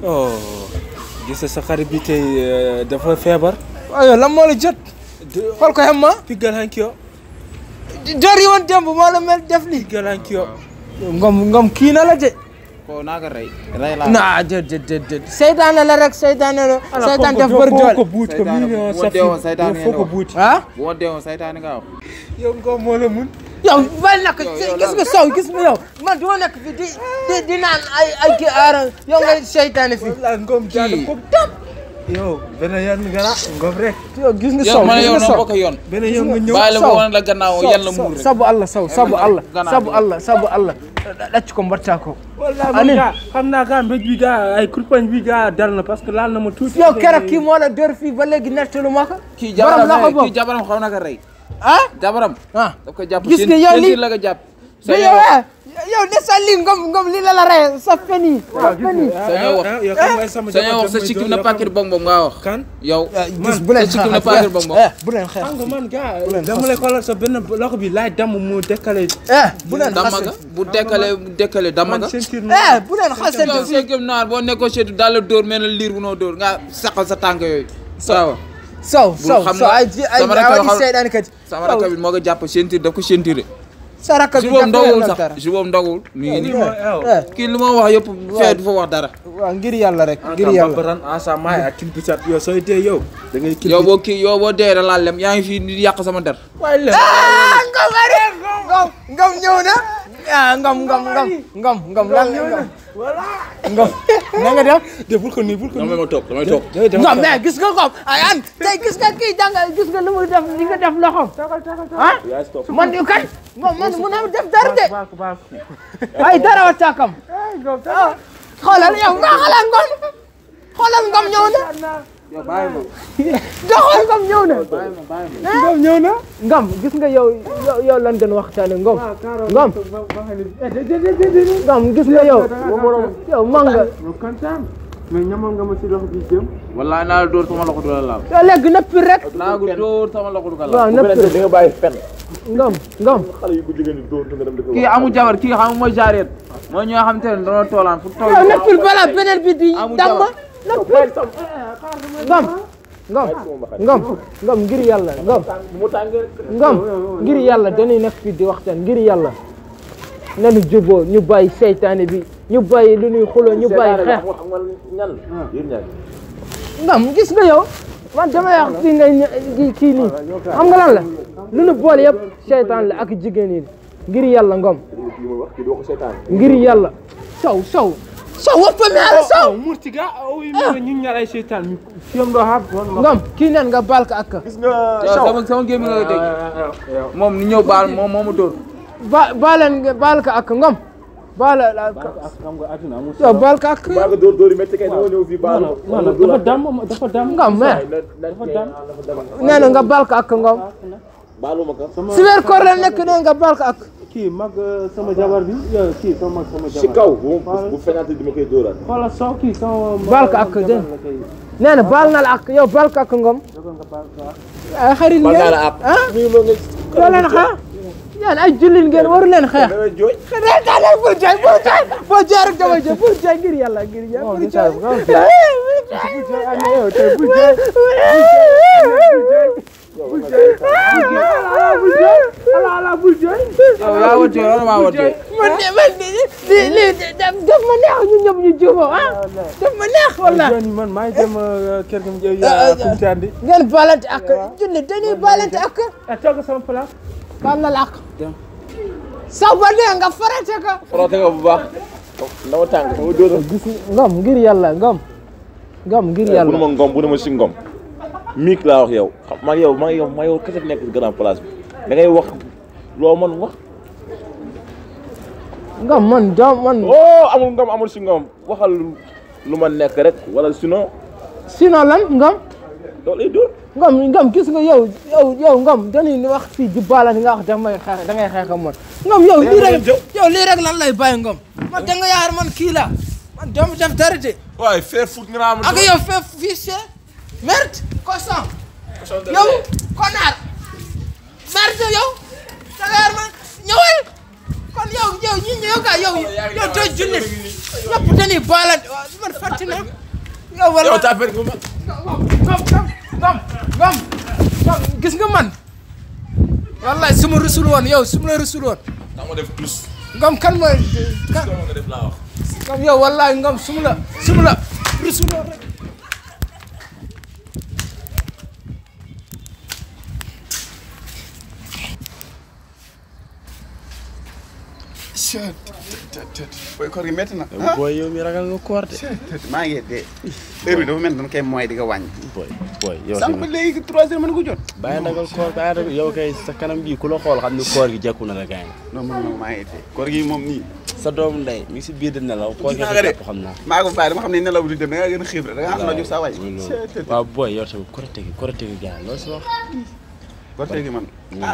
oh gis sa xarit bi tey dafa feebar. waaw lan moo la jot. xool ko xam ma. Piggal hankio. door yi woon démb moo la mel def lii. Piggal hankio. ngom kii na la de. ko naaga rey la. naa déedéet seytaane la rek seytaane la. seytaane def bëri doole ko buut ko mi ñoo safi foo ko buut. ah. boo deewoon saytaane nga wax. yow ngom moo la mun. yow bal nak gis nga sow gis nga yow man doo nekk fi di naan ay kii aara yow ngay seytaane fi. wala ngom jaada ko tam. yow benn yoon nga ra ngom rek. yow gis nga sow man yow noo bokk yoon. benn yoon nga ñëw bàyyi la woon la gannaaw yàlla muur rek. sabu Allah sow sabu Allah dacc ko mbatta ko. wallahi man xam naa ga mbéj bi ga ay kurpañ bi ga dal na parce que laal na ma tuuti. yow keroog kii moo la dër fii ba léegi nettalu ma ko. kii jabaram xaw na ko rey. ah jabaram. ah daf ko jàpp gis nga yow lii la ko jàpp. yow de sa lii ngom li la rey sa fen yi. sañoo wax sa sikkim na paquet bong bong nga wax. kan yow. gis bu leen sa sikkim na paquet bong bong. bu leen xeex. xam nga man ga dama lay xoolal sa benn loxo bi laay damm mu dekkale. bu leen damaga bu dekkale damaga. bu leen xasante yow sikkim naar boo nekkoo seetu daal la dóor mel na liir bu noo dóor nga saqal sa tànk yooyu. sow ay seydaan kat sama rakk bi moo ko jàpp sentir daf ko sentiré. sa rakk bi boobu ndogul sax si boobu ndogul mi ngi nii kii li ma wax yëpp fee du fa wax dara. waaw ngir yàlla rek ngir yàlla baran asa may ak kilpisat yow sooy dee yow da ngay kil yow boo dee da laa lem yaa ngi fii di yàq sama der. waay la ngom ñëw na ngom lan ngom na nga def de bul ko nii damay toog ngom mais gis nga ngom ay an tey gis nga kii jàngal gis nga lu muy def li nga def loxom ah man yu kay man mun na def dara de ay dara wa càkkam xoolal yow nga xoolal ngom ñëw na yow bàyyi ma. doxal ngom ñëw na. ngom ñëw na. ngom gis nga yow lan gën waxtaane ngom. ngom gis nga yow manga. mais ñamal nga ma si loxo bi jëm. wallahi naa la dóor sama loxo du la laal. yow léegi nëppi rek. naa ko dóor sama loxo du la laal. waaw nëppi di nga bàyyi fen. ngom xale yu ko jigéen ñi dóor nga dem di ko kii amul jabar kii xam mooy jaareen. mooy ñoo xam te ne dañoo toolaan fu tool. yow nëppi bala beneen bi di damba. ngom ngir yàlla ngom ngir yàlla dañuy nekk fii di waxtaan ngir yàlla nanu juboo ñu bàyyi seytaane bi ñu bàyyi lu ñuy xuloo ñu bàyyi xeex ngom gis nga yow man damay wax fii ngay kii nii xam nga lan la lu ñu boole yëpp seytaan la ak jigéen yi ngir yàlla ngom ngir yàlla sow woppa mi ala sow murtiga o wi mi ñu ñalay seytaan mi fiyam do hab ngom kii nen nga baal ko ak gis nga sama gémmi nga dégg moom ni ñëw baal moom moomu dóor baal ko ak ngom baal xam nga aduna amul yow baal ko ak ba nga dóor yi metti kay dama ñëw fii baal dafa dam ngom mais nee na nga baal ko ak ngom baaluma ko si weer koor la nekk nee nga baal ko ak kii mag sama jabar bi kii sama jabar si kaw bu fenaante di ma koy dóoraat xoolal soo kii sama baal ko ak dégg nee na baal na la ak yow baal ko ak ngom ay xarit ngeen baal na la ak doo leen xeex yéen ay jullit ngeen waru leen xeex boo jooy rek damay jooy bul jooy ngir yàlla ngir yàlla bul jooy yaa wut jooy wala maa wut jooy man daf ma neex ñu ñëpp ñu jubóo daf ma neex walla man maa ngi dem kër ga kumtandi ngeen balante ak jullit dañuy balante ak toog sama place baal na la ak saw ba dee nga farate ko frotte nga bu baax dama tàng dama dóor gis ngom ngir yàlla ngom ngir yàlla bu ma ngom bu ma si ngom miik laa wax yow xam maa yow kese nekk si grand place bi da ngay wax loo mën wax ngom man amul ngom amul si ngom waxal lu ma nekk rek wala sinon lan ngom loolu lay dóor ngom gis nga yow ngom dañuy wax fii di balante nga wax da ngay xeex ak man ngom lii rek lan lay bàyyi ngom man da nga yaar man kii la man dama def dara de waaye faire foot nga am ak yow fait fiché merde cochon yow connard merde yow da nga yaar man ñëwal kon yow ñi yow tey jullit ñëpp dañuy balante man metti na yow wala yow tapet ko man ngam gis nga man wallahi su ma rusul woon yow su ma la rusul woon da ma def plus ngam kan mooy kan nga def laa wax ngam yow wallahi ngam su ma la rusul woon rek boy koor gi métti na. booy yow mi ragal nga koor de. maa ngi dee. heure bi dafa mel ni dañ koy mooy di nga wàññi. booy yow sànq ba léegi 3 heures mën nga ko jot. bàyyi ragal koor bàyyi ragal yow kay sa kanam bii ku la xool xam ni koor gi jekku na la gaañ. non man moom maa ngi dee. koor gi moom nii. sa doomu ndey mi ngi si biir di nelaw. koor gi nga de xam naa. maa ko bàyyi dama xam ne nelaw du dem da ngaa gën a xiif rek da ngaa xam ne sa waay. waaw booy yow tamit korite gi gaañ loolu si wax. korite gi man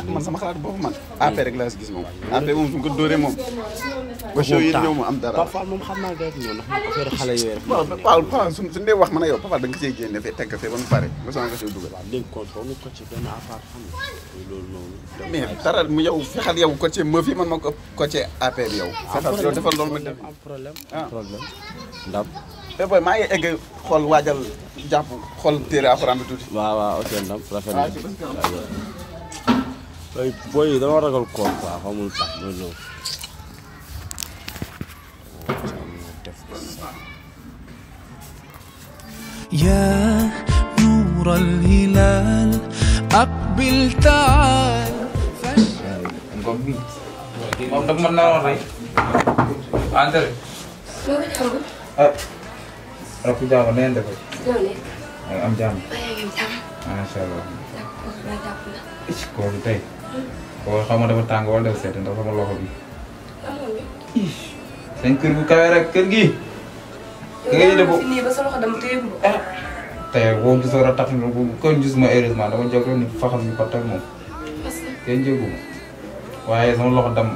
man sama xalaat boobu man affaire rek laa si gis moom affaire moom su ko dóoree moom ba show yi ñëw mu am dara Papa moom xam naa gars yi ñëw ndax affaire xale yooyu rek waaw suñu dee wax man a yow Papa da nga ko see génne fee teg ko fee ba mu pare ba soo nga see dugal waaw léegi kon foofu ko ci benn affaire xam nga loolu noonu mais dara mu yow fexal yow ko ci meuf yi man ma ko ci affaire yow fexal yow defal loolu ma def am problème ndam te boy maa ngi egg xool waajal jàpp xool téere alxuraan bi tuuti waaw ok ndam rafet na booy yi dama ragal koor quoi xamul tax loolu يا نور الهلال أقبل تعال ngom bi moom dag mën naa wax rek entre rakku jàmm neen def am jàmm masha Allah koor tey koor xam nga dafa tàng wala dafa sedd ndax sama loxo bi seen kër bu kawe rek kër gi ngay def nii ba sa loxo dama téye ko tey boo gisoo rek tax na kon gisuma heureusement dama jóg rek ni faxam ñu ko teg moom kenn jóguma waaye sama loxo dam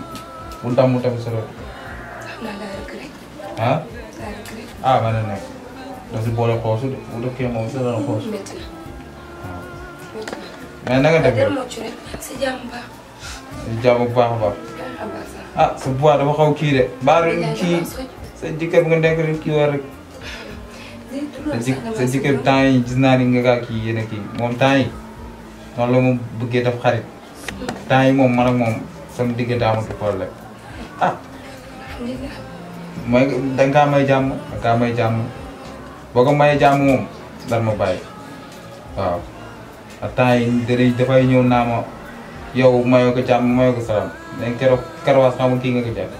bu dam mu tamit sa loxo ah ma ne nekk da si boole xoosu de bu dëkkee moom sa dana xoosu waaw mais na nga def yow si jàmm bu baax a baax ah sa bois dafa xaw kii de baara kii sa jëkkër bu nga nekk rek kii war rek sa jëkkër temps yi gis naa ni nga kaa kii yéen a kii moom temps yi noonu la moom bëggee def xarit temps yi moom man ak moom sama diggante amatu problème ah mooy danga kaa may jàmm danga kaa may jàmm boo ko mayee jàmm moom dara ma bàyyi waaw ak temps yi dafay ñëw naa ma yow mayoo ko jàmm mayoo ko salaam léegi keroog karawaas xam nga kii nga ko jàpp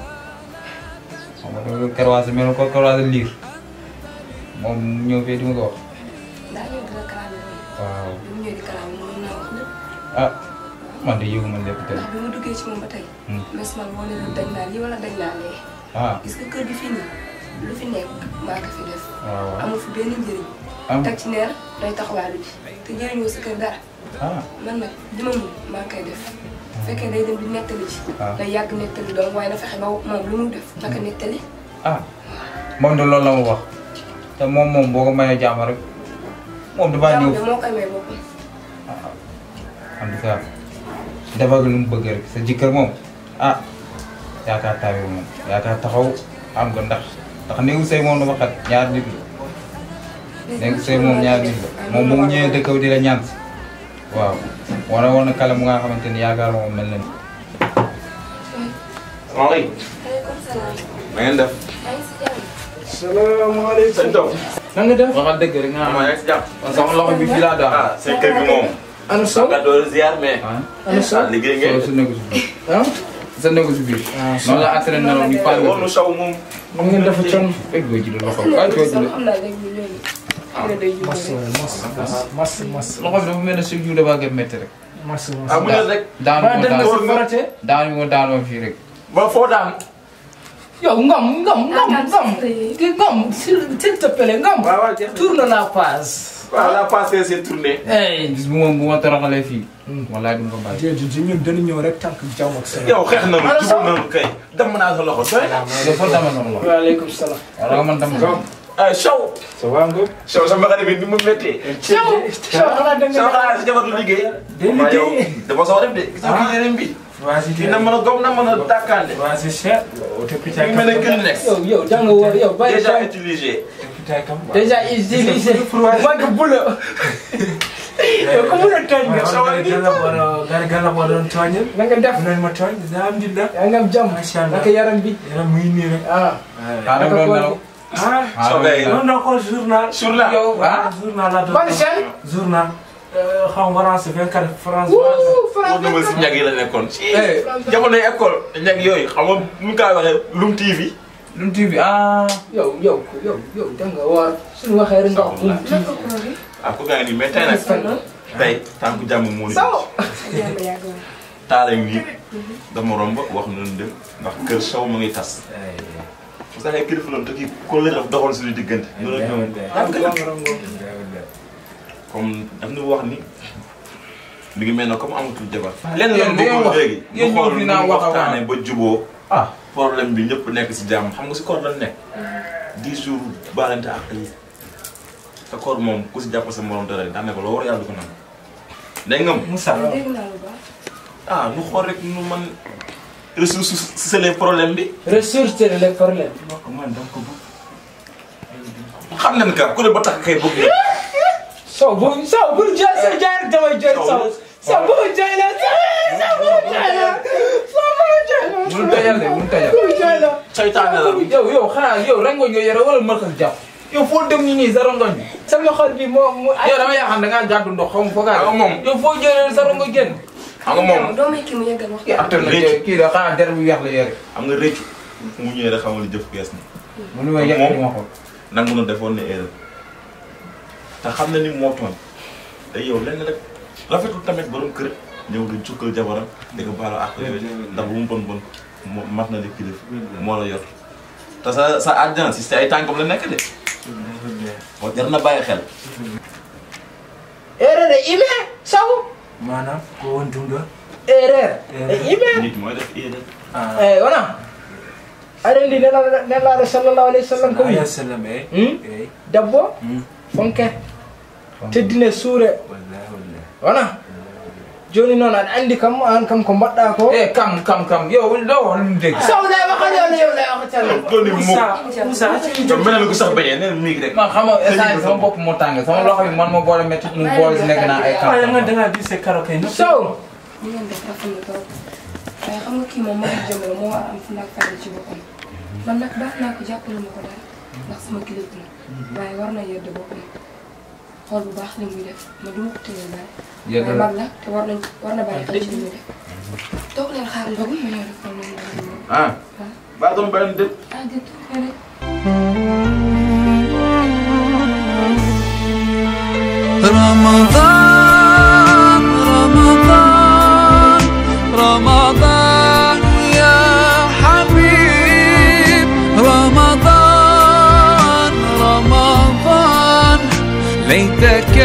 xam nga karawaas mel ko karawaas liir moom ñëw fii di ma ko wax. waaw. ah man de yëgu ma lépp tey. ndax bi ma duggee ci moom ba tey. mes man moo leen dañ naa lii wala dañ naa lee. gis nga kër gi fii nii lu fi nekk maa ko fi def. waaw amul fi benn njëriñ. teg ci neer day taxawaalu bi te njëriñoo sa kër dara. man nag li ma mun maa ngi koy def. bu fekkee day dem di nettali ci. day yàgg nettali doom waaye na fexe ba moom lu mu def naka nettali. moom de loolu la ma wax te moom boo ko mayee jàmm rek moom dafa ñëw. moo koy may boppam. en tout cas dafa lu mu bëgg rek sa jëkkër moom yaakaar taw moom yaakaar taxaw am nga ndax néegu sëy moom dafa xat ñaar nit la néegu sëy moom ñaar nit la moom bu mu ñëwee dëkkaw di la ñaan si waaw war na kala mu nga xamante ni yaakaar moom mel na ni. salaamaaleykum. na ngeen def. salaamaaleykum. sëñ Taw. na nga def. waxal dëgg rek nga xam ne yaa ngi si jàpp. sama loxo bi fii laa daal. seen kër gi moom. ana Sow. nga door a ziar mais. ana Sow. liggéey ngeen. su nekk si biir. sa nekk si biir. noonu la entraîné na loolu ñu fànn. woonu Sow moom. mu ngeen dafa con. fekk boo ji de loxo bi waaye boo ji de. mas loxo bi dafa mel ne suñu jiw dafa gën métti rek. mas mu ne rek. daanu ma daanoo fii rek. ba foo daan. yow ngam s'il te plaît ngam. waaw jeex na tourne la page. waaw la passé c'est tourné. bis bu ma toroxalee fii. wallaay du ma ko bàyyi. déedéet ñun dañu ñëw rek tànk jàmm ak salaam. yow xeex na lu jublu na lu kay. damm naa sa loxo doy na. dafa dama sama loxo. waaleykum salaam. waaw man dama ko. Sow. ça va nga. Sow sa mbaqare bi ni mu méttee. Sow xanaa da Sow xanaa si jabar lu liggéey. dama soo def de. gis nga kii yeneen bi. waa si dina mën a gom na mën a tàkkaande. waa si cher. mu mel ne gën nekk. yow jàng woor yow bàyyi déjà utilisé. tey kam. déjà il dit man ko bula. yow ko mën a tooñ nga. gala boo doon tooñal. na nga def nañ ma tooñ alhamdulilah. yaa ngi am jàmm. macha allah naka yaram bi. yaram muy nii rek. naka doon nelaw. non non ko journal. journal yow journal la doon. ban chaîne. journal. xaw ma France 24 France. France dama si ñag yi la nekkoon. jamonoy école ñag yooyu xam nga nu kaa waxee Lum TV. Lum TV yow da nga war suñu waxee rek nga wax Lum TV. ko gaa ngi nii mais tey nag tey tànku jàmm moo ni taala nii dama romb wax nañu dem ndax kër Sow mu ngi tas. bu saxee kilifa loon te kii ko la doxal suñu diggante. comme daf ñu wax ni mi ngi mel ne comme amatul jabar. lenn yoon bëggul léegi ñu xool ñu waxtaanee ba juboo problème bi ñëpp nekk si jàmm xam nga si koor lañ nekk 10 jours baalante ak yi te koor moom ku si jàpp sa morom dara daa ne ko loo war yàlla du ko nangu. dégg nga Moussa nu xool rek nu man ressource c'est les problème bi. ressource c'est les problème. man dama ko bëgg. xam nañ ka ku ne ba tax kay bëgg. Sow bu jaay sa jaay rek damay jël Sow bu jaay la mënul tëjal de. saytaane la. yow xanaa yow rangoñ nga yore wala mën ko jàpp. yow foo dem nii nii sa rangoñ bi. sama xar bi moo yow dama yaakaar da ngaa jàddu ndox xaw ma foog a. moom yow foo jëlee sa rangoñ génn. xam nga moom doo may kii mu yeggal wax. kii da xanaa der bu weex la yore. xam nga rëccu mu ñëwee rek xamal li jëf gees na. mu ni ma yegg li ma xool. nangu na defoon ne erreur te xam na ni moo tooñ te yow lenn rek rafetul tamit borom kër ñëw du jukkal jabaram di ko baalo ak yooyu ndax bu mu bon mat na li kilif moo la yor te sa àddina si ay tànkam la nekk de moo jar na bàyyi xel. erreur de ime Sow. maanaam ko woon dunga. erreur ime. nit mooy def erreur. wana. arendi nelaɗo sallallahu alayhi wa sallam ko wi debbo fonke teddine suure wona joni noon aɗa andi kam an kam ko mbaɗɗa ko kam yo ɗo holum deg sawda waxal yo lay waxa tan doni Moussa to menen ko sax bañe nen mi rek ma xama essence sama bopp mo tàng sama loxo bi man mo boole metti mu boole si nekk naa ay kam nga da nga gis karo kay no Sow ñu ngeen def rafet na trop waaye xam nga kii moom moo jëm la moo war a am fu nag fayda ci boppam man nag baax naa ko jàppale ma ko daal ndax sama kilifa la waaye war na yedd boppam xool bu baax li muy def ma du ma ko téye daal. waaye mag la te war na bàyyi xel ci li muy def. toog leen xaar ndogu ma ñëw def comme ah ba doon bayoon dëpp. ah di toog rek. رمضان رمضان رمضان يا حبيب رمضان رمضان ليتك